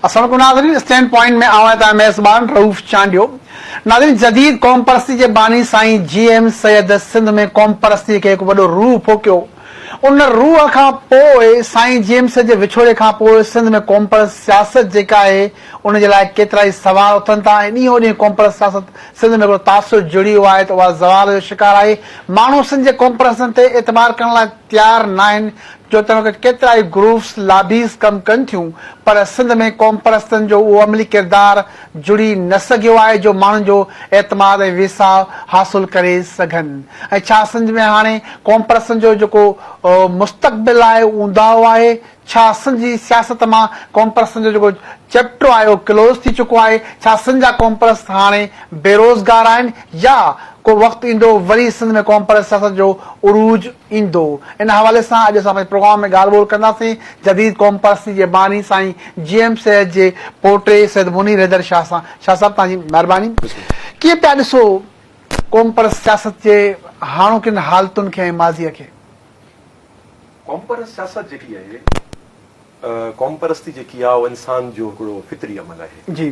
السلام عليڪم ناظرين اسٽينڊ پوائنٽ ۾ آئون آهيان توهان ميزبان رئوف چانڊيو ناظرين جديد قومپرستي جي باني سائين جي ايم سيد سنڌ ۾ قومپرستي کي هڪ وڏو روح ڦوڪيو ان روح کان پوء سائين جي ايم سيد جي وڇوڙي کان پوء سنڌ ۾ قومپرست سياست جيڪا آهي ان جي لاء ڪيترائي سوال اٿن ٿا ۽ ڏينهون ڏينهن قومپرست سياست سنڌ ۾ هڪڙو تاثر جڙي ويو آهي ته اها زوال جو شڪار آهي ماڻهو سنڌ جي قومپرستن تي اعتبار ڪرڻ لاء تيار ناهن جو تنهن وقت ڪيترائي گروپس، لابيز ڪم ڪن ٿيون پر سنڌ ۾ قومپرستن جو اهو عملي ڪردار جڙي نه سگهيو آهي جو ماڻهن جو اعتماد ۽ ويساهه حاصل ڪري سگهن ۽ ڇا سنڌ ۾ هاڻي قومپرستن جو جيڪو مستقبل آهي اونداهو آهي ڇا سنڌ جي سياست مان قومپرستن جو جيڪو چيپٽر آهي اهو ڪلوز ٿي چڪو آهي؟ ڇا سنڌ جا قومپرست هاڻي بيروزگار آهن يا ڪو وقت ايندو وري سنڌ ۾ قومپرست سياست جو عروج ايندو؟ ان حوالي سان اڄ اسان پنهنجي پروگرام ۾ ڳالهه ٻولهه ڪنداسين جديد قومپرستي جي باني سائين جي ايم سيد جي پوٽي سيد منير حيدر شاهه سان. شاهه صاحب توهان جي مهرباني. ڪيئن پيا ڏسو قومپرست سياست جي هاڻوڪين حالتن کي ۽ ماضيء کي؟ قومپرست سياست جيڪي آهي، قومپرستي جيڪي آهي اهو انسان جو هڪڙو فطري عمل آهي. جي.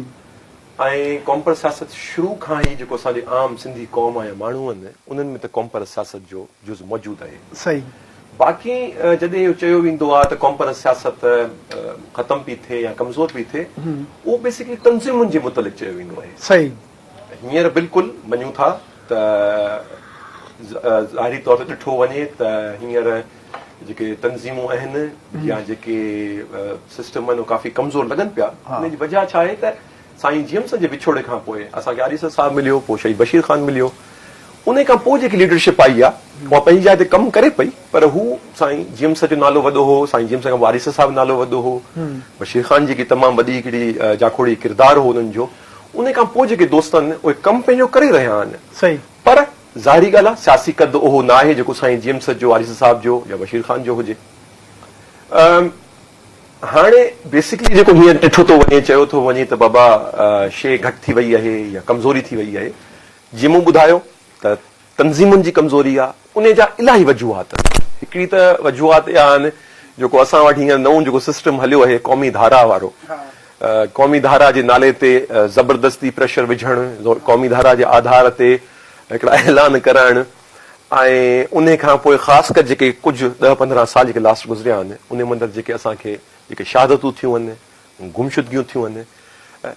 ۽ قومپرست سياست شروع کان ئي جيڪو اسان جي عام سنڌي قوم آهي يا ماڻهو آهن انهن ۾ ته قومپرست سياست جو جز موجود آهي. صحيح. باقي جڏهن اهو چيو ويندو آهي ته قومپرست سياست ختم پئي ٿئي يا ڪمزور پئي ٿئي اهو بيسڪلي تنظيمن جي متعلق چيو ويندو آهي. صحيح. هينئر بلڪل مڃون ٿا ته ظاهري طور تي ڏٺو وڃي ته هينئر جيڪي تنظيمون آهن يا جيڪي سسٽم آهن اهي ڪافي ڪمزور لڳن پيا. ان جي وجهه ڇا آهي ته سائين جي ايم سيد جي وڇوڙي کان پوء اسان کي آريسر صاحب مليو، پوء شهيد بشير خان مليو، ان کان پوء جيڪي ليڊرشپ آئي آهي اها پنهنجي جاء تي ڪم ڪري پئي پر هو سائين جي ايم سيد جو نالو وڏو هو، سائين جي ايم سيد کان پوء آريسر صاحب جو نالو وڏو هو، بشير خان جيڪي تمام وڏي هڪڙي جاکوڙي ڪردار هو انهن جو. ان کان پوء جيڪي دوست آهن اهي ڪم پنهنجو ڪري رهيا آهن صحيح. پر ظاهري ڳالهه آهي سياسي قد اهو نه آهي جيڪو سائين جي ايم سيد جو، آريسر صاحب جو يا بشير خان جو هجي. هاڻي بيسڪلي جيڪو هينئر ڏٺو ٿو وڃي چيو ٿو وڃي ته بابا شيء گهٽ ٿي وئي آهي يا ڪمزوري ٿي وئي آهي جيئن مون ٻڌايو ته تنظيمن جي ڪمزوري آ، انهي جا الاهي وجوهات آهن. هڪڙي ته وجوهات اها آهن جيڪو اسان وٽ هينئر نئون جيڪو سسٽم هليو آهي قومي ڌارا وارو، قومي ڌارا جي نالي تي زبردستي پريشر وجهڻ، قومي ڌارا جي آڌار تي هڪڙا اعلان ڪرائڻ ۽ انهي کان پوء خاص ڪر جيڪي ڪجهه ڏهه 15 سال جيڪي لاسٽ گذريا آهن انهي مندر جيڪي اسان کي جيڪي شهادتون ٿيون آهن، گمشدگيون ٿيون آهن،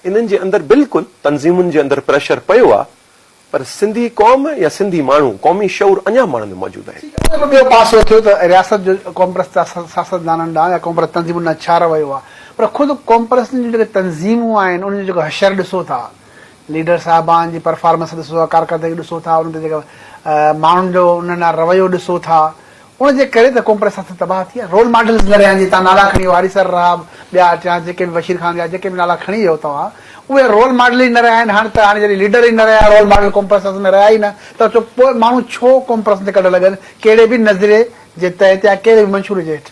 انهن جي اندر بلڪل تنظيمن جي اندر پريشر پيو آ پر سنڌي قوم يا سنڌي ماڻهو، قومي شعور اڃا ماڻهن ۾ موجود آهي. ٺيڪ آهي، ان جو ٻيو پاسو ٿيو ته رياست جو قومپرست سياستدانن ڏانهن يا قومپرست تنظيمن ڏانهن ڇا رويو آهي پر خود قومپرستن جون جيڪي تنظيمون آهن انهن جو جيڪو حشر ڏسو ٿا، ليڊر صاحبان جي پرفارمنس ڏسو ٿا، ڪارڪردگي ڏسو ٿا، انهن تي جيڪا ماڻهن جو انهن ڏانهن رويو ڏسو ٿا، ان جي ڪري ته قومپرست سياست تباهه ٿي آهي. رول ماڊلز نه رهيا آهن جيئن توهان نالا کڻي ويو هاري سر رها ٻيا يا جيڪي به بشير خان جا جيڪي به نالا کڻي ويو توهان اهي رول ماڊل ئي نه رهيا آهن هاڻي ته هاڻي جڏهن ليڊر ئي نه رهيا رول ماڊل قومپرست سياست ۾ رهيا ئي نه ته چو پوء ماڻهو ڇو قومپرستن تي ڪڍ لڳن ڪهڙي به نظريي جي تحت يا ڪهڙي به منشور جي هيٺ.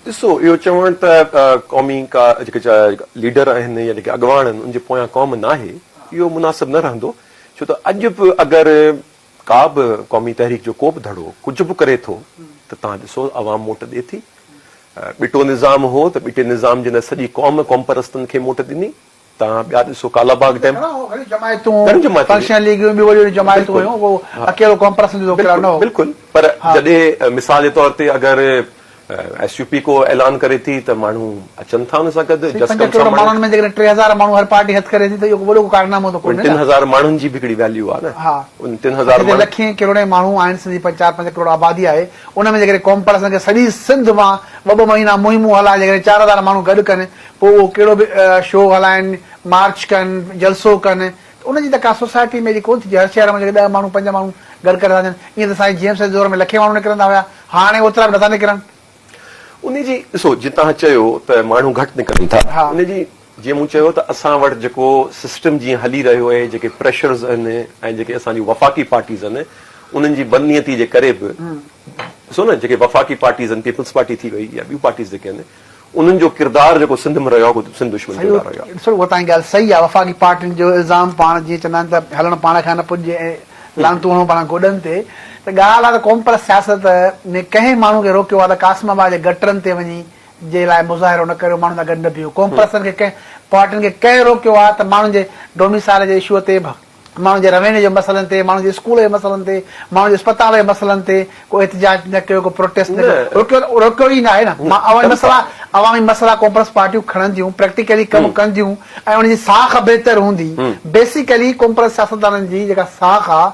ڏسو اهو چوڻ ته قومي ڪا جيڪي ليڊر آهن يا جيڪي اڳواڻ آهن ان جي پويان قوم ناهي اهو مناسب نه رهندو ڇو ته اڄ به اگر ڪا به قومي تحريڪ جو ڪو به ڌڙو ڪجهه به ڪري ٿو ته توهان ڏسو عوام موٽ ڏي ٿي. ٻٽو نظام هو ته ٻٽي نظام جي اندر سڄي قوم قومپرستن کي موٽ ڏني. توهان ٻيا ڏسو ڪالا باغ ڊيم. گهڻا هو گهڻيون جماعتون فنڪشنل ليگون ٻيون وڏيون وڏيون جماعتون هيون اهو اڪيلو قومپرستن جو ڪردار نه هو. بلڪل پر جڏهن مثال جي طور تي اگر ايس يو پي ڪو اعلان ڪري ٿي ته ماڻهو اچن ٿا ان سان گڏ سائين 5 ڪروڙ ماڻهن ۾ جيڪڏهن 3000 ماڻهو هر پارٽي هٿ ڪري ٿي ته اهو ڪو وڏو ڪو ڪارنامو ته ڪونهي نه. 3000 ماڻهن جي به هڪڙي ويليو آهي نه. ها ان 3000 جتي لکين ڪروڙين ماڻهو آهن سنڌ جي 4 5 ڪروڙ آبادي آهي ان ۾ جيڪڏهن قوم پرستن کي سڄي سنڌ مان ٻه ٻه مهينا مهمون هلائي جيڪڏهن 4000 ماڻهو گڏ ڪن پوء اهو ڪهڙو به شو هلائن مارچ ڪن جلسو ڪن ته ان جي ته ڪا سوسائٽي ۾ ايڏي ڪونه ٿي هر شهر ۾ جيڪڏهن 10 ماڻهو 5 ماڻهو گڏ ڪري ٿا اچن ائين ته سائين جي ايم سيد جي دور ۾ لکين ماڻهو نڪرندا هيا هاڻي اوترا به نٿا نڪرن. انهي جي ڏسو جيئن توهان چيو ته ماڻهو گهٽ نڪرن ٿا ان جي جيئن مون چيو ته اسان وٽ جيڪو سسٽم جيئن هلي رهيو آهي جيڪي پريشرز آهن ۽ جيڪي اسان جون وفاقي پارٽيز آهن انهن جي بدنيتي جي ڪري به ڏسو نه جيڪي وفاقي پارٽيز آهن پيپلز پارٽي ٿي وئي يا ٻيون پارٽيز جيڪي آهن انهن جو ڪردار جيڪو سنڌ ۾ رهيو آهي اهو سنڌ دشمن ڪردار رهيو آهي. ڏسو اها توهان جي ڳالهه صحيح آهي وفاقي پارٽين جو الزام پاڻ جيئن چوندا آهن ته هلڻ پاڻ کان نه پڄي ۽ لعنتون هڻو پاڻ گوڏن تي ته ڳالهه آهي ته قومپرست سياست ۾ ڪنهن ماڻهو کي روڪيو آهي ته قاسم آباد جي گٽرن تي وڃي جي لاء مظاهرو نه ڪريو ماڻهن سان گڏ نه بيهو قومپرستن کي ڪنهن پارٽين کي ڪنهن روڪيو آهي ته ماڻهن جي ڊوميسائل جي اشوء تي ماڻهن جي روينيو جي مسئلن تي، ماڻهن جي اسڪول جي مسئلن تي، ماڻهن جي اسپتال جي مسئلن تي ڪو احتجاج نه ڪيو، ڪو پروٽيسٽ نه ڪيو، روڪيو روڪيو ئي ناهي نه. عوامي مسئلا عوامي مسئلا قومپرست پارٽيون کڻنديون، پريڪٽيڪلي ڪم ڪنديون ۽ انهن جي ساک بهتر هوندي. بيسيڪلي قومپرست سياستدانن جي جيڪا ساک آ،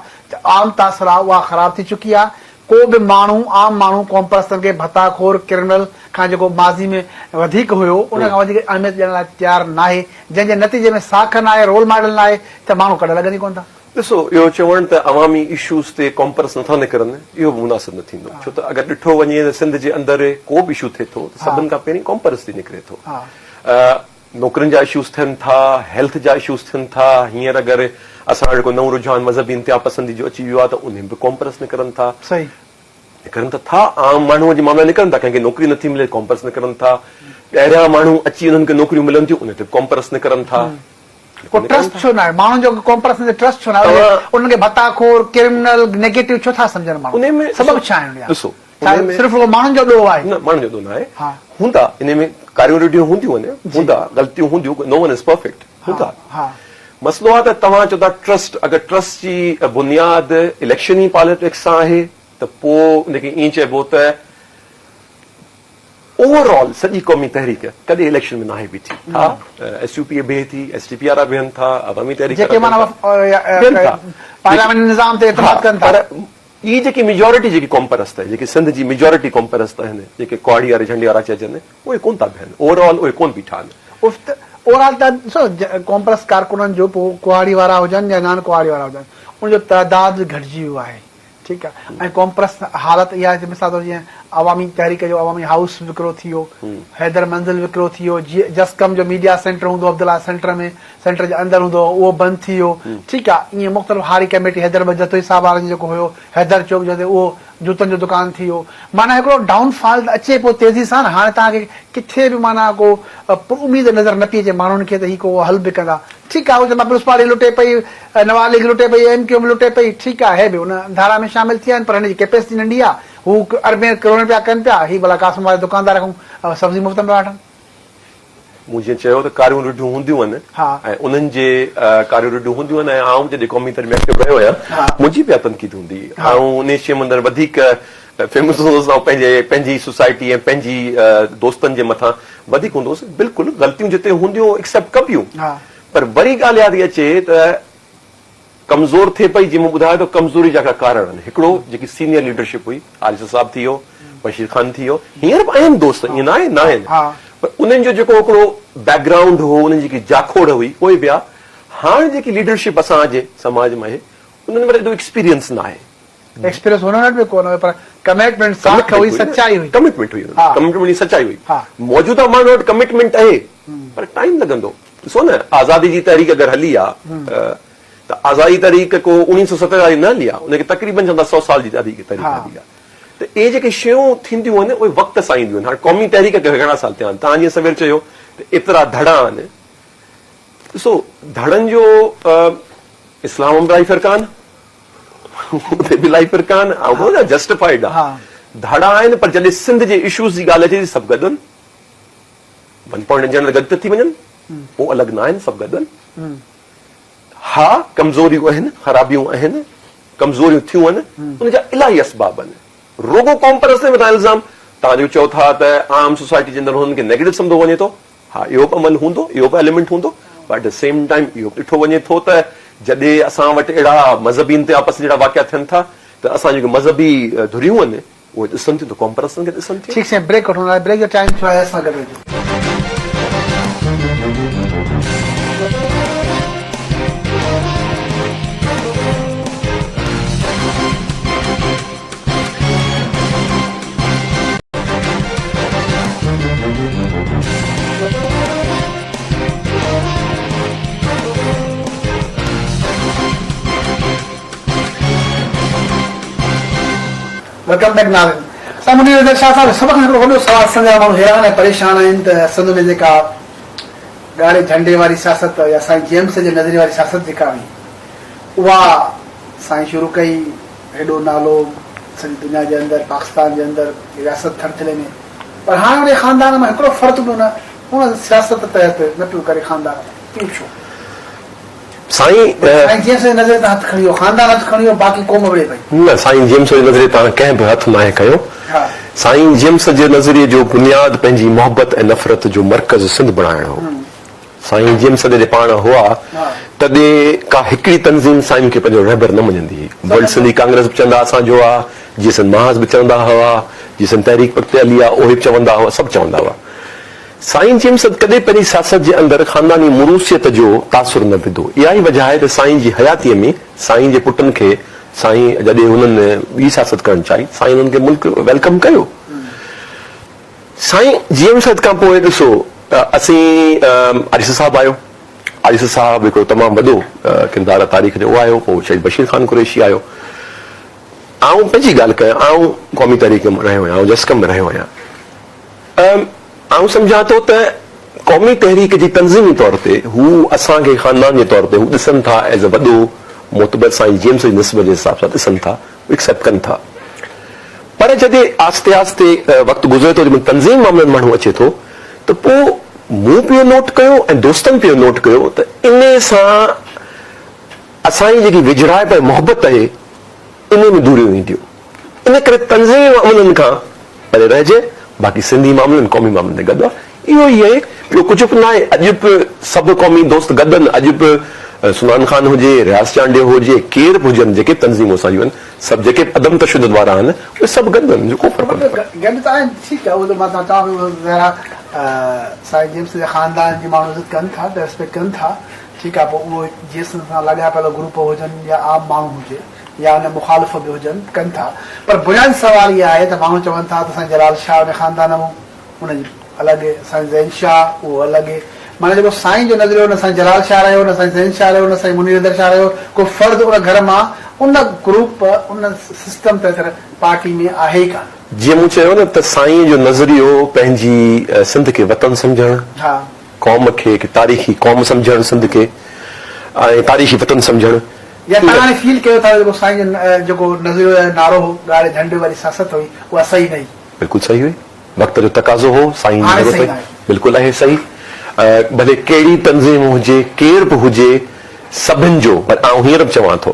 عام تاثر آ، اها خراب ٿي چڪي آ. ڪو به ماڻهو، عام ماڻهو قومپرستن کي ڀتا خور ڪرمنل کان جيڪو ماضي ۾ وڌيڪ هيو، ان کان وڌيڪ اهميت ڏيڻ لاء تيار ناهي، جنهن جي نتيجي ۾ ساک ناهي، رول ماڊل ناهي ته ماڻهو ڪڏ لڳن ئي ڪونه ٿا. ڏسو، اهو چوڻ ته عوامي اشوز تي قومپرست نٿا نڪرن، اهو به مناسب نه ٿيندو، ڇو ته اگر ڏٺو وڃي ته سنڌ جي اندر ڪو به اشو ٿئي ٿو ته سڀن کان پهرين قومپرست ئي نڪري ٿو. نوڪرين جا اشوز ٿين ٿا، هيلٿ جا اشوز ٿين ٿا، هينئر اگر اسان وٽ ڪو نئون رجحان مذهبي انتها پسندي جو اچي ويو آهي ته انهي ۾ به قومپرست نڪرن ٿا. نڪرن ته ٿا، عام ماڻهوء جي معاملا نڪرن ٿا، ڪنهن کي نوڪري نٿي ملي قومپرست نڪرن ٿا، ٻاهريان ماڻهو اچي انهن کي نوڪريون ملن ٿيون انهي تي به قومپرست نڪرن ٿا. ڪو ٽرسٽ ڇو ناهي ماڻهن جو قومپرستن تي ٽرسٽ ڇو ناهي انهن کي ڀتا خور ڪرمنل نيگيٽو ڇو ٿا سمجهن ماڻهو سبب ڇا آهن ان جا؟ ڏسو ڇا صرف رڳو ماڻهن جو ڏوهه آهي؟ نه ماڻهن جو ڏوهه ناهي هوندا انهي ۾ ڪاريون ريڍيون هونديون آهن هوندا غلطيون هونديون نو ون is perfect هوندا مسئلو آهي ته توهان چئو ٿا ٽرسٽ اگر ٽرسٽ جي بنياد اليڪشن ئي پاليٽڪس سان آهي ته پوء ان کي ائين چئبو ته اوور آل سڄي قومي تحريڪ ڪڏهن اليڪشن ۾ ناهي بيٺي ها ايس يو پي بيهي ٿي ايس ٽي پي وارا بيهن ٿا عوامي تحريڪ جيڪي معنيٰ پارليامينٽ نظام تي اعتماد ڪن ٿا پر هي جيڪي ميجارٽي جيڪي قومپرست آهن جيڪي سنڌ جي ميجارٽي قومپرست آهن جيڪي ڪهاڙي واري جهنڊي وارا چئجن اهي ڪون ٿا بيهن اوور آل اهي ڪون بيٺا آهن. اوور آل ته ڏسو قومپرست ڪارڪنن جو پوء ڪهاڙي وارا هجن يا نان ڪهاڙي وارا هجن ان جو تعداد به گهٽجي ويو آهي ٺيڪ آهي ۽ قومپرست حالت اها آهي مثال طور جيئن عوامي تحريڪ جو عوامي هائوس وڪرو ٿي ويو حيدر منزل وڪرو ٿي ويو جسقم جو ميڊيا سينٽر هوندو عبدالله سينٽر ۾ سينٽر جي اندر هوندو هو اهو بند ٿي ويو ٺيڪ آ ائين مختلف هاري ڪميٽي حيدر بخش جتوئي صاحب وارن جو جيڪو هيو حيدر چوڪ جو اهو جوتن جو دڪان ٿي ويو معنيٰ هڪڙو ڊائون فال ته اچي پيو تيزي سان هاڻي توهان کي ڪٿي به معنيٰ ڪو پر اميد نظر نه پئي اچي ماڻهن کي ته هي ڪو حل به ڪندا ٺيڪ آ هو پيپلز پارٽي لٽي پئي نواز ليگ لٽي پئي ايم ڪيو ايم لٽي پئي ٺيڪ آ هي به ان ڌارا ۾ شامل ٿيا آهن پر هن جي ڪيپيسٽي ننڍي آ هو اربين ڪروڙين رپيا ڪن پيا هي ڀلا قاسم واري دڪاندار کان سبزي مفت ۾ پيا وٺن. مون جيئن چيو ته ڪاريون رڍون هونديون آهن ۽ انهن جي ڪاريون رڍون هونديون آهن ۽ آئون جڏهن قومي تحريڪ ۾ ايڪٽو رهيو آهيان منهنجي به اها تنقيد هوندي هئي آئون انهي شيء ۾ اندر وڌيڪ فيمس هوندو هوس آئون پنهنجي پنهنجي سوسائٽي ۽ پنهنجي دوستن جي مٿان وڌيڪ هوندو هوس بلڪل غلطيون جتي هونديون ايڪسيپٽ ڪبيون پر وري ڳالهه اها ٿي اچي ته ڪمزور ٿئي پئي جيئن مون ٻڌايو ته ڪمزوري جا ڪهڙا ڪارڻ آهن هڪڙو جيڪي سينيئر ليڊرشپ هئي آريسر صاحب ٿي ويو بشير خان ٿي ويو هينئر به آهن دوست ائين ناهي ناهن پر انهن جو جيڪو هڪڙو بيڪ گرائونڊ هو انهن جي جيڪي جاکوڙ هئي اهي ويا هاڻ جيڪي ليڊرشپ اسان جي سماج ۾ آهي انهن وٽ ايڏو ايڪسپيرينس ناهي. ايڪسپيرينس هنن وٽ به ڪونه هيو پر ڪمٽمينٽ ساک هئي سچائي هئي. ڪمٽمينٽ هئي ڪمٽمينٽ هئي سچائي هئي موجوده ماڻهن وٽ ڪمٽمينٽ آهي پر ٽائيم لڳندو ڏسو نه آزادي جي تحريڪ اگر هلي آ ته آزادي تحريڪ ڪو 1970 واري نه هلي آ ان کي تقريبن چوندا 100 سال جي تحريڪ هلي آ ته اهي جيڪي شيون ٿينديون آهن اهي وقت سان اينديون آهن هاڻي قومي تحريڪ کي گهڻا سال ٿيا آهن توهان جيئن سوير چيو ته ايترا ڌڙا آهن ڏسو ڌڙن جو اسلام ۾ به الاهي فرق آهن اتي به الاهي فرق آهن ۽ جسٽيفائيڊ آ ڌڙا آهن پر جڏهن سنڌ جي اشوز جي ڳالهه اچي ٿي سڀ گڏ آهن ون پوائنٽ انجڻ گڏ ته ٿي وڃن پوء الڳ نه آهن سڀ گڏ آهن ها ڪمزوريون آهن خرابيون آهن ڪمزوريون ٿيون آهن ان جا الاهي اسباب آهن رڳو قوم پرستن مٿان الزام توهان جو چئو ٿا ته عام سوسائٽي جي اندر هنن کي نيگيٽو سمجهو وڃي ٿو ها اهو به عمل هوندو اهو به ايليمينٽ هوندو پر ايٽ the same time اهو به ڏٺو وڃي ٿو ته جڏهن اسان وٽ اهڙا مذهبي انتها پسند جهڙا واقعا ٿين ٿا ته اسان جيڪي مذهبي ڌريون آهن اهي ڏسن ٿيون ته قومپرستن کي ڏسن ٿيون. ٺيڪ سائين بريڪ وٺڻو آهي بريڪ جو ٽائيم ٿيو آهي اسان گڏ رهجو. Welcome back ناظرين سائين منير اظهر شاهه صاحب سڀ کان هڪڙو وڏو سوال سنڌ جا ماڻهو حيران ۽ پريشان آهن ته سنڌ ۾ جيڪا ڳاڙهي جهنڊي واري سياست يا سائين جيمس جي نظريي واري سياست جيڪا هئي اها سائين شروع ڪئي هيڏو نالو سڄي دنيا جي اندر پاڪستان جي اندر رياست ٿرٿلي ۾ پر هاڻي ان خاندان مان هڪڙو فرد به ان ان سياست تحت نه پيو ڪري خاندان ۾ اهو ڇو؟ سائين. سائين جيمس جي نظريي تان هٿ کڻي ويو، خاندان هٿ کڻي ويو باقي قوم وڙهي پئي. نه سائين جيمس جي نظريي تان ڪنهن به هٿ ناهي کنيو. سائين جيمس جي نظريي جو بنياد پنهنجي محبت ۽ نفرت جو مرڪز سنڌ بڻائڻ هو. سائين جيمس جڏهن پاڻ هئا تڏهن ڪا هڪڙي تنظيم سائين کي پنهنجو رهبر نه مڃيندي هئي. ورلڊ سنڌي ڪانگريس به چوندا اسان جو آ، جي سنڌ محاذ به چوندا هئا، جي سنڌ تحريڪ پڳتي هلي آ اهي به چوندا هئا، سڀ چوندا هئا. سائين جيمس ڪڏهن پنهنجي سياست جي اندر خانداني موروثيت جو تاثر نه وڌو. اها ئي وجهه آهي ته سائين جي حياتيء ۾ سائين جي پٽن کي سائين جڏهن هنن ٻي سياست ڪرڻ چاهي سائين انهن کي ملڪ welcome ڪيو. سائين جي ايم سيد کان پوء ڏسو اسين آريسر صاحب آيو. آريسر صاحب هڪڙو تمام وڏو ڪردار آهي تاريخ جو اهو آيو پوء شهيد بشير خان قريشي آيو. آئون پنهنجي ڳالهه ڪيان آئون قومي تحريڪ ۾ رهيو آهيان آئون جسقم ۾ رهيو آهيان. آئون سمجهان ٿو ته قومي تحريڪ جي تنظيمي طور تي هو اسان کي خاندان جي طور تي هو ڏسن ٿا ايز اي وڏو معتبر سائين جيمس جي نسبت جي حساب سان ڏسن ٿا ايڪسيپٽ ڪن ٿا پر جڏهن آهستي آهستي وقت گذري ٿو جڏهن تنظيمي معاملن ماڻهو اچي ٿو ته پوء مون به اهو نوٽ ڪيو ۽ دوستن به اهو نوٽ ڪيو ته انهي سان اسان جي جيڪي ويجهڙائپ ۽ محبت اهي انهي ۾ دوريون اينديون. ان ڪري تنظيمي معاملن کان پري رهجي، باقي سنڌي معاملن، قومي معاملن تي گڏ آ. اهو ئي اهي، ٻيو ڪجهه به ناهي. اڄ به سڀ قومي دوست گڏ آهن، اڄ به سنان خان هجي، رياض چانڊيو هجي، ڪير به هجن، جيڪي به تنظيمون اسان جون آهن، سڀ جيڪي به عدم تشدد وارا آهن، اهي سڀ گڏ آهن، ان جو ڪو فرق ڪونهي. گڏ ته آهن، ٺيڪ آهي، اهو ته مان چوان پيو ظاهر آهي سائين جيمس جي خاندان جي ماڻهو عزت ڪن ٿا، ريسپيڪٽ ڪن ٿا، ٺيڪ آهي، پوء اهو جيسن سان لاڳاپيل گروپ هجن يا عام ماڻهو هجي. يا ان مخالف به هجن ڪن ٿا پر بنيادي سوال اهي آهي ته ماڻهو چون ٿا ته سائين جلال شاهه ان خاندان مون ان جي الڳ سائين زين شاهه اهو الڳ معنيٰ جيڪو سائين جو نظريو نه سائين جلال شاهه رهيو نه سائين زين شاهه رهيو نه سائين منير حيدر شاهه رهيو ڪو فرد ان گهر مان ان گروپ ان سسٽم تحت پارٽي ۾ آهي ئي ڪانه. جيئن مون چيو نه ته سائين جو نظريو پنهنجي سنڌ کي وطن سمجهڻ، قوم کي هڪ تاريخي قوم سمجهڻ سنڌ کي ۽ تاريخي وطن سمجهڻ. يا توهان هاڻي فيل ڪيو ٿا ته جيڪو سائين جو جيڪو نظريو يا نعرو هو ڳاڙهي جهنڊي واري سياست هئي اها صحيح نه هئي. بلڪل صحيح هئي وقت جو تقاضو هو سائين جي هاڻي ضرورت صحيح هئي ناهي. بلڪل آهي صحيح ڀلي ڪهڙي تنظيم هجي ڪير به هجي سڀن جو پر آئون هينئر به چوان ٿو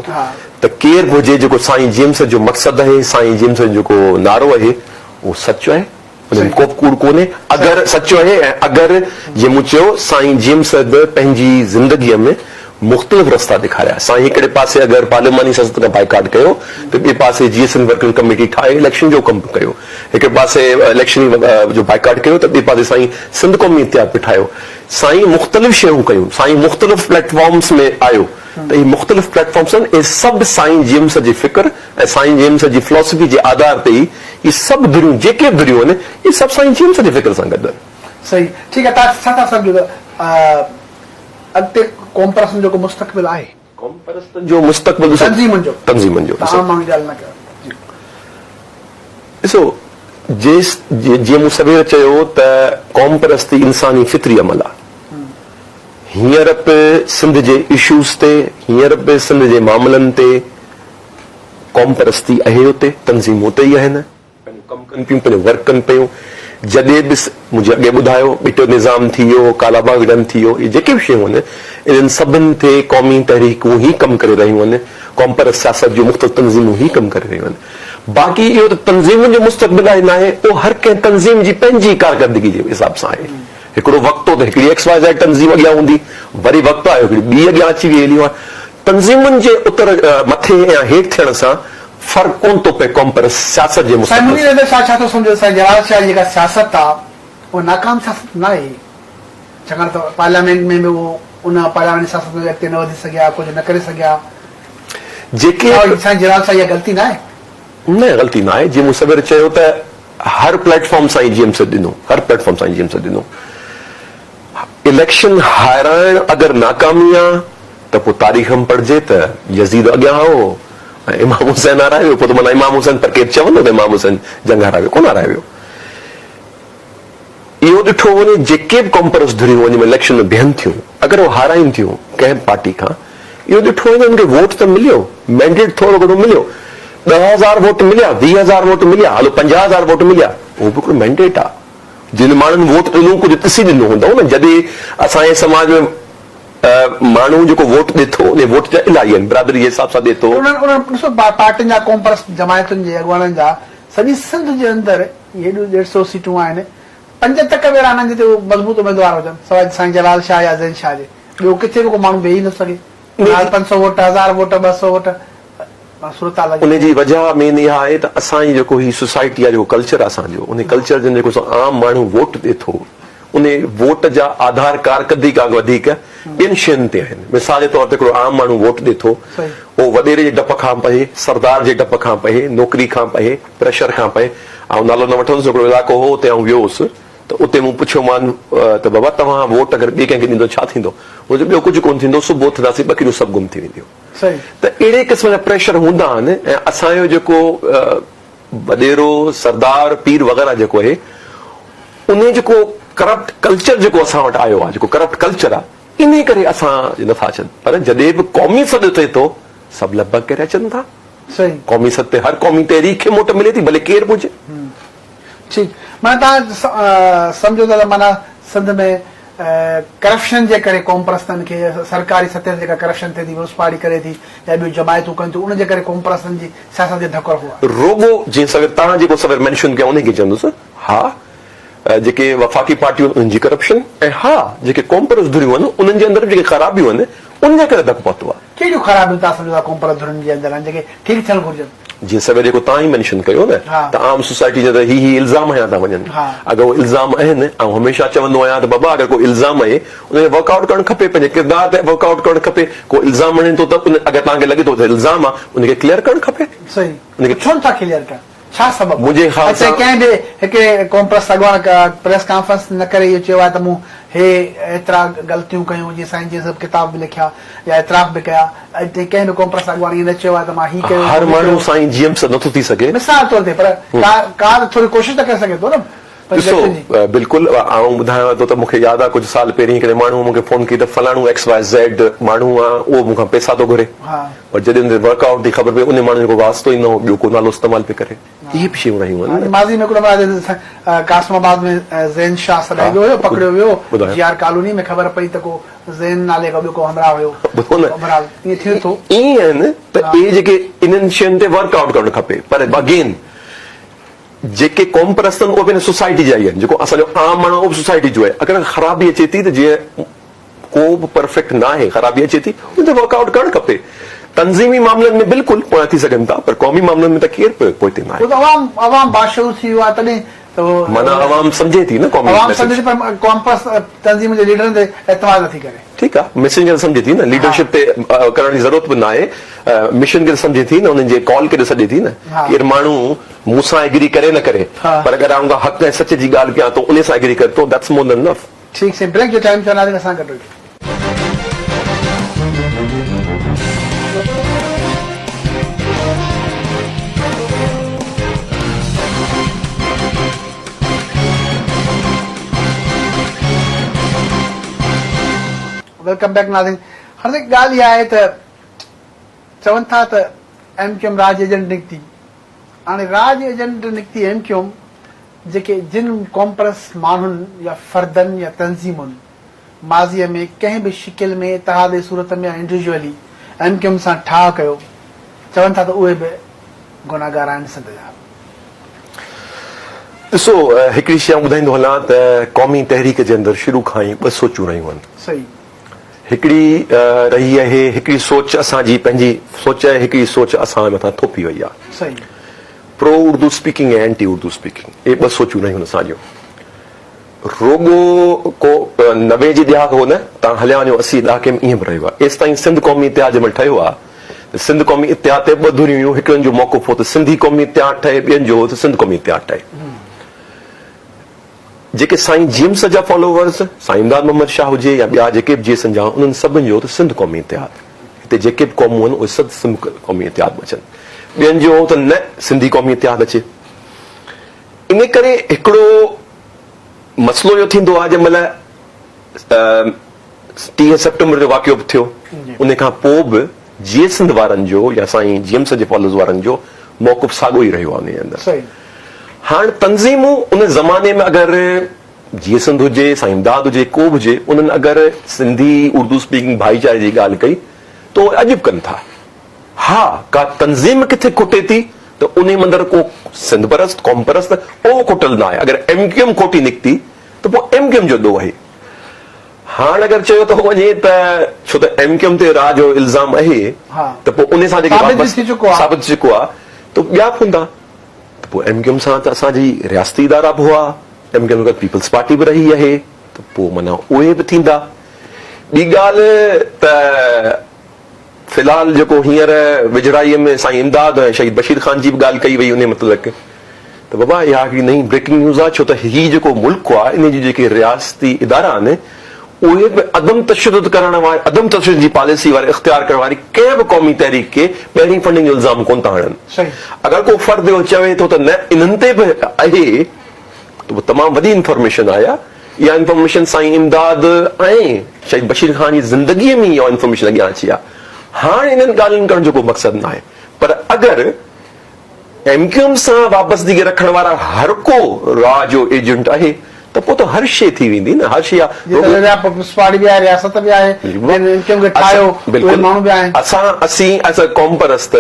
ته ڪير به هجي جيڪو سائين جيمس جو مقصد آهي سائين جيمس جو جيڪو نعرو آهي اهو سچ آهي ان ۾ ڪوبه ڪوڙ ڪونهي. اگر سچ آهي ۽ اگر جيئن مون چيو سائين جيمس به پنهنجي زندگيء ۾ مختلف رستا ڏيکاريا. سائين هڪڙي پاسي اگر پارلياماني سياست کان بائيڪاٽ ڪيو ته ٻئي پاسي جي ايس اين ورڪنگ ڪميٽي ٺاهي اليڪشن جو ڪم به ڪيو. هڪڙي پاسي اليڪشن جو بائيڪاٽ ڪيو ته ٻئي پاسي سائين سنڌ قومي اتحاد به ٺاهيو. سائين مختلف شيون ڪيون. سائين مختلف پليٽ فارمز ۾ آيو ته اهي مختلف پليٽ فارمز آهن اهي سڀ سائين جيمس جي فڪر ۽ سائين جيمس جي فلاسفي جي آڌار تي ئي اهي سڀ ڌريون جيڪي به ڌريون آهن اهي سڀ سائين جيمس جي فڪر سان گڏ آهن. صحيح ٺيڪ آهي توهان ڇا ٿا سمجهو ته اڳتي قومپرستن جو ڪو مستقبل آهي؟ قومپرستن جو مستقبل ڏسو تنظيمن جو تنظيمن جو ڏسو عام ماڻهن جي ڳالهه نه ڪيو جي. ڏسو جيس جيئن مون سوير چيو ته قومپرستي انساني فطري عمل آهي. هينئر به سنڌ جي اشوز تي هينئر به سنڌ جي معاملن تي قومپرستي اهي اتي، تنظيمون اتي ئي آهن، پنهنجو ڪم ڪن پيون، پنهنجو ورڪ ڪن پيون، جڏهن به مون جيئن اڳي ٻڌايو ٻٽو نظام ٿي ويو، ڪالاباغ ڊيم ٿي ويو، اهي جيڪي به شيون آهن انهن سڀن تي قومي تحريڪون ئي ڪم ڪري رهيون آهن، قومپرست سياست جون مختلف تنظيمون ئي ڪم ڪري رهيون آهن. باقي اهو ته تنظيمن جو مستقبل آهي ناهي، اهو هر ڪنهن تنظيم جي پنهنجي ڪارڪردگي جي حساب سان آهي. هڪڙو وقت هو ته هڪڙي ايڪس واء زيڊ تنظيم اڳيان هوندي، وري وقت آيو هڪڙي ٻي اڳيان اچي وئي هلي. تنظيمن جي اتر مٿي يا هيٺ ٿيڻ سان فرق ڪونه ٿو پئي قومپرست سياست جي سائين مستقبل منير سان. حيدر شاهه ڇا ٿو سمجهو سائين جلال شاهه جي جيڪا سياست آ اها ناڪام سياست ناهي ڇاڪاڻ ته پارليامينٽ ۾ به اهو ان پارلياماني سياست ۾ اڳتي نه وڌي سگهيا ڪجهه نه ڪري سگهيا جيڪي ڇا سائين جلال شاهه اها غلطي ناهي؟ نه غلطي ناهي جيئن مون سوير چيو ته هر پليٽ فارم سائين جي ايم سيد ڏنو هر پليٽ فارم سائين جي ايم سيد ڏنو اليڪشن هارائڻ اگر ناڪامي آ ته پوء تاريخ م پڙهجي ته يزيد اڳيان هو ۽ امام حسين هارائي ويو پوء ته معنيٰ امام حسين پر ڪير چوندو ته امام حسين جنگ هارائي ويو ڪونه هارائي ويو اهو ڏٺو وڃي جيڪي به قومپرست ڌريون وڃي اليڪشن ۾ بيهن ٿيون اگر اهي هارائين ٿيون ڪنهن به پارٽي کان اهو ڏٺو وڃي ته انهن کي ووٽ ته مليو مينڊيٽ ٿورو گهڻو مليو 10,000 ووٽ مليا 20,000 ووٽ مليا هلو 50,000 ووٽ مليا اهو به هڪڙو مينڊيٽ آ. جن ماڻهن ووٽ ڏنو ڪجهه ڏسي ڏنو هوندو نه جڏهن اسان جي سماج ۾ ماڻهو جيڪو ووٽ ڏي ٿو ان ووٽ جا الاهي آهن برادري جي حساب سان ڏي ٿو. انهن انهن ڏسو پارٽين جا قومپرست جماعتن جي اڳواڻن جا سڄي سنڌ جي اندر هيڏيون ڏيڍ سئو سيٽون آهن پنج تڪ به اهڙا آهن جتي هو مضبوط اميدوار هجن سواء سائين جلال شاهه يا زين شاهه جي ٻيو ڪٿي به ڪو ماڻهو بيهي نٿو سگهي 500 ووٽ هزار ووٽ 200 ووٽ ان جي وجهه مين اها آهي ته اسان جي جيڪو هي سوسائٽي آهي جيڪو ڪلچر آهي اسان جو ان ڪلچر جي اندر جيڪو عام ماڻهو ووٽ ڏي ٿو ان ووٽ جا آڌار ڪارڪردگي کان وڌيڪ ٻين شين تي آهن مثال جي طور تي هڪڙو عام ماڻهو ووٽ ڏي ٿو اهو وڏيري جي ڊپ کان پئي سردار جي ڊپ کان پئي نوڪري کان پئي پريشر کان پئي آئون نالو نه وٺندس هڪڙو علائقو هو اتي آئون ويو هوس ته اتي مون پڇيومان ته بابا توهان ووٽ اگر ٻئي ڪنهن کي ڏيندو ڇا ٿيندو هن چيو ٻيو ڪجهه ڪونه ٿيندو صبح اٿنداسين ٻڪريون سڀ گم ٿي وينديون ته اهڙي قسم جا پريشر هوندا آهن ۽ اسان جو جيڪو وڏيرو سردار پير وغيره جيڪو آهي انهي جيڪو ڪرپٽ ڪلچر جيڪو اسان وٽ آيو آهي جيڪو ڪرپٽ ڪلچر آهي انهي ڪري اسان نٿا اچن پر جڏهن به قومي سڏ ٿئي ٿو سڀ لبڪ ڪري اچن ٿا قومي سڏ تي هر قومي تحريڪ کي موٽ ملي ٿي ڀلي ڪير به هجي. ٺيڪ معنيٰ توهان سمجهو ٿا ته معنيٰ سنڌ ۾ ڪرپشن جي ڪري قومپرستن کي سرڪاري سطح تي جيڪا ڪرپشن ٿئي ٿي ميونسپالٽي ڪري ٿي يا ٻيون جماعتون ڪن ٿيون ان جي ڪري قومپرستن جي سياست کي ڌڪ رهيو آهي. رڳو جنهن سوير توهان جيڪو سوير مينشن ڪيو انهي کي چوندس ها جيڪي وفاقي پارٽيون آهن انهن جي ڪرپشن ۽ ها جيڪي قومپرست ڌريون آهن انهن جي اندر به جيڪي خرابيون آهن انهن جي ڪري ڌڪ پهتو آهي. ڪهڙيون خرابيون توهان سمجهو ٿا قومپرست ڌرين جي اندر آهن جيڪي ٺيڪ ٿيڻ گهرجن؟ جيئن سوير جيڪو توهان ئي مينشن ڪيو نه ته عام سوسائٽي جي اندر هي هي الزام هنيا ٿا وڃن اگر اهي الزام آهن آئون هميشه چوندو آهيان ته بابا اگر ڪو الزام آهي ان کي ورڪ آئوٽ ڪرڻ کپي پنهنجي ڪردار تي ورڪ آئوٽ ڪرڻ کپي ڪو الزام هڻي ٿو ته ان اگر توهان کي لڳي ٿو ته الزام آهي ان کي ڪليئر ڪرڻ کپي. صحيح ان کي ڇو نٿا ڪليئر ڪن ڇا سبب آهي؟ منهنجي خيال سان. ڪنهن به هڪڙي قومپرست اڳواڻ پريس ڪانفرنس نه ڪري اهو چيو آهي ته مون هي ايترا غلطيون ڪيون جيئن سائين جي صاحب ڪتاب به لکيا يا اعتراف به ڪيا اڄ تائين ڪنهن به قومپرست اڳواڻ ائين نه چيو آهي ته مان هي ڪيو هر ماڻهو سائين جي ايم سان نٿو ٿي سگهي. مثال طور تي پر ڪا ڪا ته ٿوري ڪوشش ته ڪري سگهي ٿو نه ڏسو بلڪل آئون ٻڌايان ٿو ته مون کي ياد آهي ڪجهه سال پهرين هڪڙي ماڻهو مون کي فون ڪئي ته فلاڻو ايڪس واء زيڊ ماڻهو آهي اهو مون کان پئسا ٿو گهري پر جڏهن ان تي ورڪ آئوٽ ٿي خبر پئي ان ماڻهو جو ڪو واسطو ئي نه هو ٻيو ڪو نالو استعمال پئي ڪري اهي به شيون رهيون آهن نه. ماضي ۾ هڪڙو مهل قاسم آباد ۾ زين شاهه سڏائي ويو هيو پڪڙيو ويو جي آر ڪالوني ۾ خبر پئي ته ڪو زين نالي ڪو ٻيو ڪو همراهه هيو ٻڌو نه بهرحال ائين ٿئي ٿو. ائين آهن ته اهي جيڪي انهن شين تي ورڪ آئوٽ ڪرڻ کپي پر اگين جيڪي قوم پرست آهن اهي به هن سوسائٽي جا ئي آهن جيڪو اسان جو عام ماڻهو آهي اهو به سوسائٽي جو آهي اگر خرابي اچي ٿي ته جيئن ڪو به پرفيڪٽ ناهي خرابي اچي ٿي ان تي ورڪ آئوٽ ڪرڻ کپي تنظيمي معاملن ۾ بلڪل پويان ٿي سگهن ٿا پر قومي معاملن ۾ ته ڪير به پوئتي ناهي. اهو ته عوام عوام باشعور ٿي ويو آهي تڏهن ته اهو معنيٰ عوام سمجهي ٿي نه قومي عوام سمجهي ٿي پر قومپرست تنظيم جي ليڊرن تي اعتماد نٿي ڪري. ٺيڪ آ مشن کي ته سمجهي ٿي نه ليڊرشپ تي ڪرڻ جي ضرورت به ناهي مشن کي ته سمجهي ٿي نه انهن جي ڪال کي ته سڏي ٿي نه ڪير ماڻهو مون سان ايگري ڪري نه ڪري پر اگر آئون ڪا حق ۽ سچ جي ڳالهه ڪيان ٿو انهي سان ايگري ڪري ٿو that's more than enough. ٺيڪ سائين بريڪ جو ٽائيم ٿيو ناظرين اسان گڏ رهجو. Welcome back ناظرين هاڻي سائين ڳالهه اها آهي ته چون ٿا ته ايم ڪيو ايم را جي ايجنٽ نڪتي هاڻي را جي ايجنٽ نڪتي ايم ڪيو ايم جيڪي جن قومپرست ماڻهن يا فردن يا تنظيمن ماضيء ۾ ڪنهن به شڪل ۾ اتحاد جي صورت ۾ يا انڊيوجوئلي ايم ڪيو ايم سان ٺاهه ڪيو، چون ٿا ته اهي به گنهگار آهن سنڌ جا. ڏسو هڪڙي شيء آئون ٻڌائيندو هلان ته قومي تحريڪ جي اندر شروع کان ئي ٻه سوچون رهيون آهن. صحيح. هڪڙي رهي آهي هڪڙي سوچ اسان جي پنهنجي سوچ آهي هڪڙي سوچ اسان جي مٿان ٿوپي وئي آهي. صحيح. Pro Urdu speaking ۽ anti Urdu speaking اهي ٻه سوچون رهيون آهن اسان جون. رڳو ڪو 90 جي ڏهاڪ هو نه، تان هليا وڃو 80 ڏهاڪي ۾ ائين به رهيو آهي. ايستائين سنڌ قومي اتحاد جنهن مهل ٺهيو آهي ته سنڌ قومي اتحاد تي ٻه ڌريون هيون، هڪڙن جو موقف هو ته سنڌي قومي اتحاد ٺهي، ٻين جو هو ته سنڌ قومي اتحاد ٺهي. جيڪي سائين جي ايم سيد جا فالوورز، سائين امداد محمد شاهه هجي يا ٻيا جيڪي به جي ايس جا انهن سڀن جو هو ته سنڌ قومي اتحاد، هتي جيڪي به قومون آهن اهي سڀ سنڌ قومي اتحاد ۾ اچن. ٻين جو هو ته نه سنڌي قومي اتحاد اچي. ان ڪري هڪڙو مسئلو اهو ٿيندو آهي جنهن مهل 30 سيپٽمبر جو واقعو به ٿيو ان کان پوء به جيئي سنڌ وارن جو يا سائين جي ايم سيد جي فالوز وارن جو موقف ساڳيو ئي رهيو آهي ان جي اندر. هاڻ تنظيمون ان زماني ۾ اگر جيئي سنڌ هجي، سائين امداد هجي، ڪو به هجي، انهن اگر سنڌي اردو اسپيڪنگ ڀائيچاري جي ڳالهه ڪئي ته اهي اڄ به ڪن ٿا. ها ڪا تنظيم ڪٿي کٽي ٿي ته انهي مندر ڪو سنڌ پرست، قوم پرست اهو کٽل نه آهي. اگر ايم ڪيو ايم کوٽي نڪتي ته پوء ايم ڪيو ايم جو ڏوهه آهي. هاڻ اگر چيو ٿو وڃي ته ڇو ته ايم ڪيو ايم تي را جو الزام اهي ته پوء انهي سان جيڪي ثابت ٿي چڪو آهي ته ٻيا به هوندا ته پوء ايم ڪيو ايم سان ته اسان جي رياستي ادارا به هئا، ايم ڪيو ايم سان گڏ پيپلز پارٽي به رهي اهي ته پوء معنيٰ اهي به ٿيندا. ٻي ڳالهه ته في الحال جيڪو هينئر ويجهڙائيء ۾ سائين امداد ۽ شهيد بشير خان جي به ڳالهه ڪئي وئي انهي متعلق ته بابا اها هڪڙي نئين بريڪنگ نيوز آهي ڇو ته هي جيڪو ملڪ آهي انهي جي جيڪي رياستي ادارا آهن اهي به عدم تشدد ڪرڻ واري عدم تشدد جي پاليسي واري اختيار ڪرڻ واري ڪنهن به قومي تحريڪ کي ٻاهرين فنڊنگ جو الزام ڪونه ٿا هڻن اگر ڪو فرد اهو چوي ٿو ته نه انهن تي به اهي ته پوء تمام وڏي انفارميشن آهي اها انفارميشن سائين امداد ۽ شهيد بشير خان جي زندگيء ۾ ئي اها انفارميشن اڳيان اچي ها. هاڻ انهن ڳالهين ڪرڻ جو ڪو مقصد ناهي پر اگر ايم ڪيو ايم سان وابستگي رکڻ وارا هر ڪو را جو ايجنٽ آهي ته پوء ته هر شيء ٿي ويندي نه هر شيء جيئن ته ريا پيپلز پارٽي به آهي رياست به آهي جنهن ايم ڪيو ايم کي ٺاهيو اهي ماڻهو به آهن. اسان اسين ايز ا قوم پرست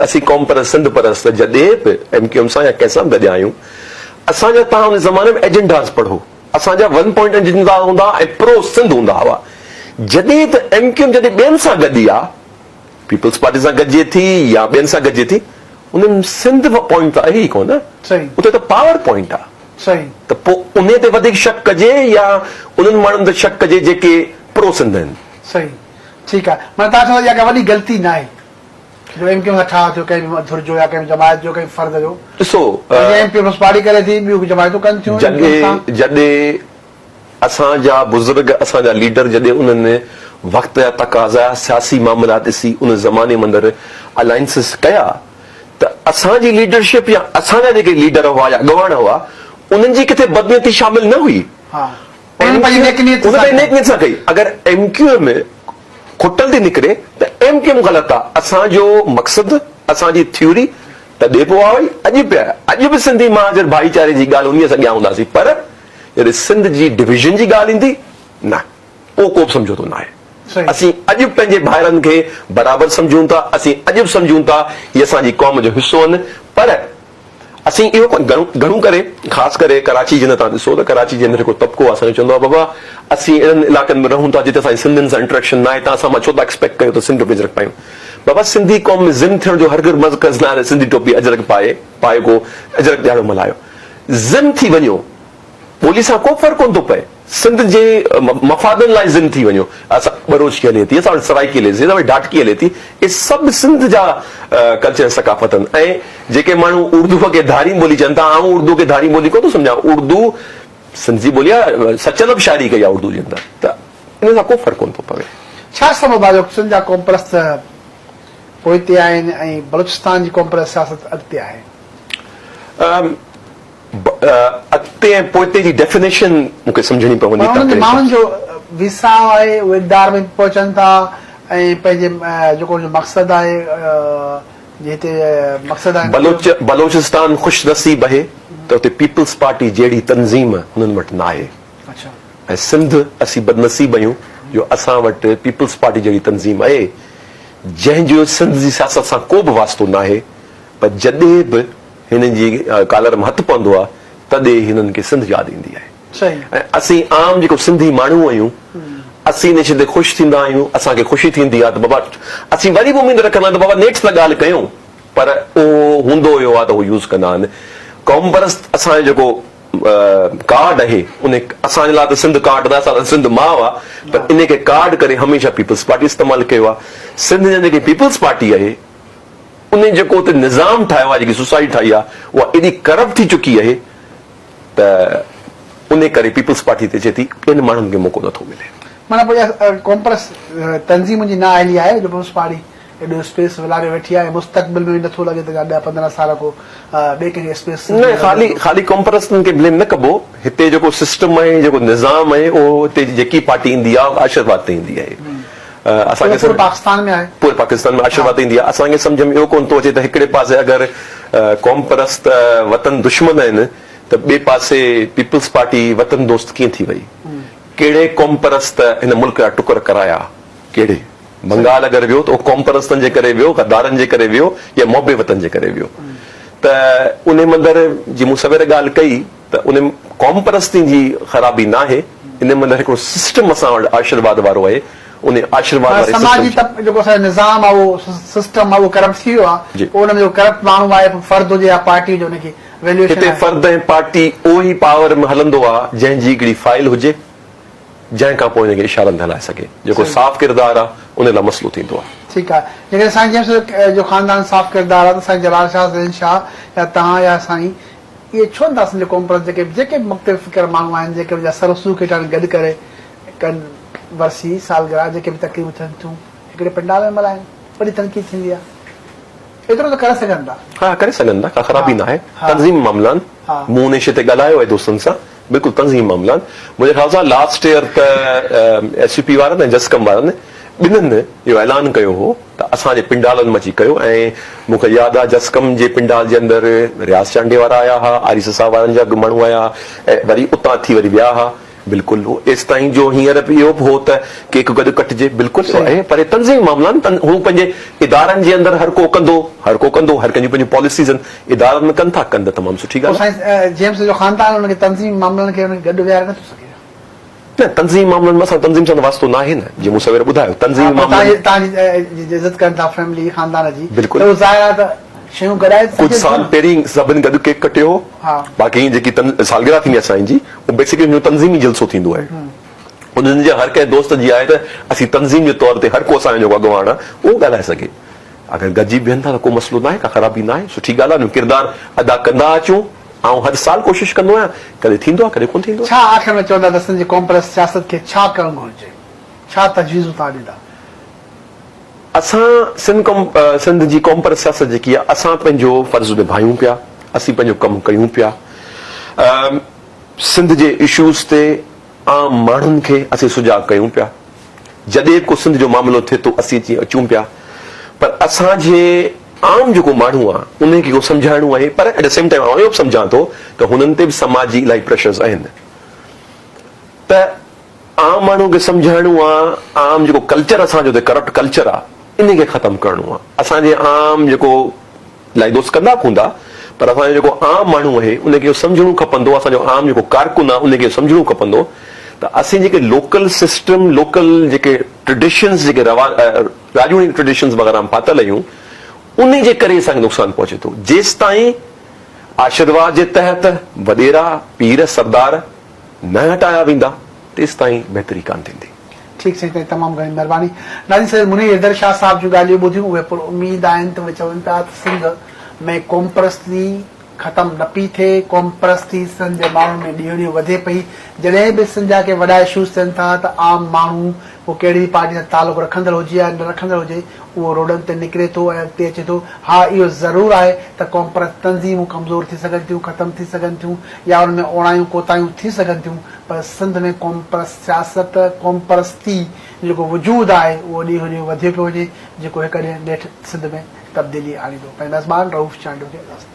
اسين قوم پرست سنڌ پرست جڏهن به ايم ڪيو ايم سان يا ڪنهن سان به گڏيا آهيون اسان جا توهان ان زماني ۾ ايجنڊاز پڙهو اسان جا ون پوائنٽ ايجنڊا هوندا ۽ پرو سنڌ هوندا هئا جڏهن ته ايم ڪيو ايم جڏهن ٻين سان گڏي آ پيپلز پارٽي سان گڏجي ٿي يا ٻين سان گڏجي ٿي ان ۾ سنڌ پوائنٽ ته آهي ئي ڪونه اتي ته پاور پوائنٽ آ ته پوء انهي تي وڌيڪ شڪ ڪجي يا انهن ماڻهن تي شڪ ڪجي جيڪي پرو سنڌ آهن. صحيح ٺيڪ آ معنيٰ توهان چئو ٿا اها ڪا وڏي غلطي ناهي. جو ايم ڪيو ايم سان ٺاهه ٿيو ڪنهن به ڌر جو يا ڪنهن به جماعت جو ڪنهن به فرد جو. ڏسو. جيئن ايم پيپلز پارٽي ڪري ٿي ٻيون جماعتون ڪن ٿيون ايم ڪيو ايم سان. جڏهن اسان جا بزرگ اسان جا ليڊر جڏهن انهن وقت جا تقاضا سياسي معاملا ڏسي ان زماني مندر الائنسز ڪيا ته اسان جي ليڊرشپ يا اسان جا جيڪي ليڊر هئا يا اڳواڻ هئا انهن جي ڪٿي بدنيتي شامل نه هئي. ها انهن پنهنجي نيڪ نيت سان ڪئي. نيڪ نيت سان ڪئي اگر ايم ڪيو ايم کٽل ٿي نڪري ته ايم ڪيو ايم غلط آ اسان جو مقصد اسان جي ٿيوري تڏهن به اها هئي اڄ به آهي اڄ به سنڌي مهاجر ڀائيچاري جي ڳالهه هوندي اسان اڳيان هونداسين پر جڏهن سنڌ جي ڊويزن جي ڳالهه ايندي نه اهو ڪو به سمجهوتو ناهي اسين اڄ به پنهنجي ڀائرن کي برابر سمجهون ٿا اسين اڄ به سمجهون ٿا هي اسان جي قوم جو حصو آهن پر اسين اهو ڪونه گهڻو گهڻو ڪري خاص ڪري ڪراچي جي اندر توهان ڏسو ته ڪراچي جي اندر هڪڙو طبقو آهي اسان کي چوندو آهي بابا اسين اهڙن علائقن ۾ رهون ٿا جتي اسان جي سنڌين سان انٽريڪشن ناهي توهان اسان مان ڇو ٿا ايڪسپيڪٽ ڪيو ته سنڌي ٽوپي اجرڪ پايون بابا سنڌي قوم ۾ ضم ٿيڻ جو هرگز مرڪز ناهي ته سنڌي ٽوپي اجرڪ پائي پائي ڪو اجرڪ ڏهاڙو ملهايو ضم ٿي وڃو ٻولي سان ڪو فرق ڪونه ٿو پئي. سنڌ جي مفادن لاء ضم ٿي وڃو. اسان ٻروچڪي هلي ٿي، اسان وٽ سرائيڪي هلي ٿي، اسان وٽ ڍاٽڪي هلي ٿي، اهي سڀ سنڌ جا ڪلچر ۽ ثقافت آهن ۽ جيڪي ماڻهو اردوء کي ڌارين ٻولي چون ٿا، آئون اردوء کي ڌارين ٻولي ڪونه ٿو سمجهان، اردو سنڌ جي ٻولي آهي، سچل به شاعري ڪئي آهي اردوء جي اندر ته ان سان ڪو فرق ڪونه ٿو پوي. ڇا سبب آهي جو سنڌ جا قومپرست پوئتي آهن ۽ بلوچستان جي قومپرست سياست اڳتي آهي؟ اڳتي ۽ پوئتي جي ڊيفينيشن مون کي سمجهڻي پوندي پر انهن جي ماڻهن جو ويساهه آهي اهي اقتدار ۾ به پهچن ٿا ۽ پنهنجي جيڪو انهن جو مقصد آهي جي هتي مقصد آهن بلوچ بلوچستان خوش نصيب آهي ته اتي پيپلز پارٽي جهڙي تنظيم هنن وٽ ناهي ۽ سنڌ اسين بدنصيب آهيون جو اسان وٽ پيپلز پارٽي جهڙي تنظيم آهي جنهن جو سنڌ جي سياست سان ڪو به واسطو ناهي پر جڏهن به هنن جي ڪالر ۾ هٿ پوندو آهي تڏهن هنن کي سنڌ ياد ايندي آهي ۽ اسين عام جيڪو سنڌي ماڻهو آهيون اسين ان شيء تي خوش ٿيندا آهيون اسان کي خوشي ٿيندي آهي ته بابا اسين وري به اميد رکندا آهيون ته بابا نيٺ ته ڳالهه ڪيون پر اهو هوندو اهو آهي ته هو يوز ڪندا آهن قومپرست اسان جو جيڪو ڪارڊ آهي ان اسان جي لاء ته سنڌ ڪارڊ نه اسان لاء سنڌ ماء آهي پر ان کي ڪارڊ ڪري هميشه پيپلز پارٽي استعمال ڪيو آهي سنڌ جا جيڪي پيپلز پارٽي آهي انهن جيڪو اتي نظام ٺاهيو آهي، جيڪي سوسائٽي ٺاهي آهي، اها ايڏي ڪرپٽ ٿي چڪي آهي ته انهي ڪري پيپلز پارٽي تي اچي ٿي، ٻين ماڻهن کي موقعو نٿو ملي. معنيٰ پوء اها قومپرست تنظيمن جي نااهلي آهي جو پيپلز پارٽي ايڏو اسپيس ولاريو ويٺي آهي ۽ مستقبل ۾ به نٿو لڳي ته اڃا ڏهه 15 سال ڪو ٻئي ڪنهن کي اسپيس نه خالي خالي قومپرستن کي بليم نه ڪبو، هتي جيڪو سسٽم آهي، جيڪو نظام آهي اهو هتي جيڪي پارٽي ايندي آهي اها آشرواد تي ايندي آهي. اسان کي پوري پاڪستان ۾ آهي. پوري پاڪستان ۾ آشرواد ايندي آهي. اسان کي سمجهه ۾ اهو ڪونه ٿو اچي ته هڪڙي پاسي اگر قومپرست وطن دشمن آهن ته ته ٻئي پاسي پيپلز پارٽي وطن دوست ڪيئن ٿي وئي؟ ڪهڙي قومپرست هن ملڪ جا ٽڪر ڪرايا؟ ڪهڙي؟ بنگال اگر ويو ته اهو قومپرستن جي ڪري ويو، غدارن جي ڪري ويو يا محب وطن جي ڪري ويو؟ ته انهي مندر جي مون سوير ڳالهه ڪئي ته ان قومپرستي جي خرابي ناهي، انهي مندر هڪڙو سسٽم اسان وٽ آشرواد وارو آهي، انهي آشرواد واري سسٽم سماجي تپ جيڪو اسان جو نظام آهي اهو سسٽم آهي اهو ڪرپٽ ٿي ويو آهي پوء ان ۾ جيڪو ڪرپٽ ماڻهو آهي پوء فرد هجي يا پارٽي هجي ان کي ويليوئيشن هتي آهي. فرد ۽ پارٽي اهو ئي پاور ۾ هلندو آهي جنهن جي هڪڙي فائل هجي جنهن کان پوء ان کي اشارن تي هلائي سگهي جيڪو صاف ڪردار آهي ان لاء مسئلو ٿيندو آهي. ٺيڪ آهي جيڪڏهن سائين جيمس جو خاندان صاف ڪردار آهي ته سائين جلال شاهه زين شاهه يا توهان يا سائين اهي ڇو نٿا سمجهي قومپرست جيڪي جيڪي به مختلف فڪر ماڻهو آهن جيڪي ان جا سر سوک هيٺ آهن گڏ ڪري ڪن ورسي سالگرهه جيڪي به تقريبون ٿين ٿيون هڪڙي پنڊال ۾ ملهائن وڏي تنقيد ٿيندي آهي ايترو ته ڪري سگهن ٿا. ها ڪري سگهن ٿا ڪا خرابي ناهي تنظيمي معاملا آهن مون ان شي تي ڳالهايو آهي دوستن سان بلڪل تنظيمي معاملا آهن منهنجي خيال سان لاسٽ ايئر ته ايس يو پي وارن ۽ جسقم وارن ٻنهن اهو اعلان ڪيو هو ته اسان جي پنڊالن ۾ اچي ڪيو ۽ مون کي ياد آهي جسقم جي پنڊال جي اندر رياض چانڊيي وارا آيا ها آريسر صاحب وارن جا به ماڻهو آيا ها ۽ وري اتان ٿي وري ويا ها بلڪل هو ايستائين جو هينئر به اهو به هو ته ڪيڪ گڏ ڪٽجي بلڪل اهو آهي پر تنظيمي معاملا آهن هو پنهنجي ادارن جي اندر هر ڪو ڪندو هر ڪو ڪندو هر ڪنهن جون پنهنجون پاليسيز آهن ادارن ۾ ڪن ٿا ڪن ته تمام سٺي ڳالهه آهي. سائين جيمس جو خاندان ان کي تنظيمي معاملن کي ان کي گڏ ويهاري نٿو سگهي. نه تنظيمي معاملن ۾ اسان تنظيم سان ته واسطو ناهي نه جيئن مون سوير ٻڌايو تنظيمي معاملن. توهان جي عزت ڪن ٿا فيملي خاندان جي ته اهو ظاهر آهي ته شيون گڏائي ته ڪجهه سال پهرين سڀن گڏ ڪيڪ ڪٽيو هو باقي جيڪي سالگرهه ٿيندي آهي سائين جي اهو بيسڪلي ان جو تنظيمي جلسو ٿيندو آهي انهن جي هر ڪنهن دوست جي آهي ته اسين تنظيم جي طور تي هر ڪو اسان جو جيڪو اڳواڻ آهي اهو ڳالهائي سگهي اگر گڏجي بيهن ٿا ته ڪو مسئلو ناهي ڪا خرابي ناهي سٺي ڳالهه آهي ڪردار ادا ڪندا اچون آئون هر سال ڪوشش ڪندو آهيان ڪڏهن ٿيندو آهي ڪڏهن ڪونه ٿيندو آهي. ڇا آخر ۾ چوندا ته سنڌ جي قومپرست سياست کي ڇا ڪرڻ گهرجي؟ ڇا تجويزون توهان ڏيندا؟ اسان سنڌ قوم سنڌ جي قومپرست سياست جيڪي آهي اسان پنهنجو فرض نڀايون پيا اسين پنهنجو ڪم ڪيون پيا سنڌ جي اشوز تي عام ماڻهن کي اسين سجاڳ ڪيون پيا جڏهن به ڪو سنڌ جو معاملو ٿئي ٿو اسين اچي اچون پيا پر اسان جي عام جيڪو ماڻهو آهي انهي کي اهو سمجهائڻو آهي پر ايٽ the same time آئون اهو به سمجهان ٿو ته هنن تي به سماجي الاهي پريشرز آهن ته عام ماڻهو کي سمجهائڻو آهي عام جيڪو ڪلچر اسان جو ڪرپٽ ڪلچر آهي انهي کي ختم ڪرڻو آهي اسان جي عام جيڪو الاهي دوست ڪندا به هوندا پر اسان جو جيڪو عام ماڻهو آهي ان کي اهو سمجهڻو کپندو اسان جو عام جيڪو ڪارڪن آهي ان کي اهو سمجهڻو کپندو ته اسين جيڪي لوڪل سسٽم لوڪل جيڪي ٽريڊيشنز جيڪي روا راڄوڻي ٽريڊيشنز وغيره ۾ ڦاٿل آهيون ان جي ڪري اسان کي نقصان پهچي ٿو جيستائين آشرواد جي تحت وڏيرا پير سردار نه هٽايا ويندا تيستائين بهتري ڪانه ٿيندي. ٺيڪ سائين تائين تمام گهڻي مهرباني. ناظرين سيد منير حيدر شاهه صاحب جون ڳالهيون ٻڌيون اهي پر اميد آهن ته اهي چون پيا ته سنڌ ۾ قومپرستي ختم نه پئي ٿئي قومپرستي سنڌ جي ماڻهن ۾ ڏينهون ڏينهن وڌي پئي جڏهن به سنڌ جا ڪي وڏا اشوز ٿين ٿا ته عام ماڻهو پوء ڪهڙي به پارٽي سان تعلق رکندڙ هجي يا نه رکندڙ هجي اهو روڊن تي نڪري ٿو ۽ اڳتي اچي ٿو ها اهو ضرور آهي ته قومپرست تنظيمون ڪمزور ٿي سگهن ٿيون ختم ٿي سگهن ٿيون يا انهن ۾ اوڻايون ڪوتاهيون ٿي سگهن ٿيون پر سنڌ ۾ قومپرست سياست، قومپرستي جو جيڪو وجود آهي اهو ڏينهون ڏينهن وڌيو پيو وڃي، جيڪو هڪ ڏينهن نيٺ سنڌ ۾ تبديلي آڻيندو. پنهنجي ميزبان رئوف چانڊيو کي اجازت.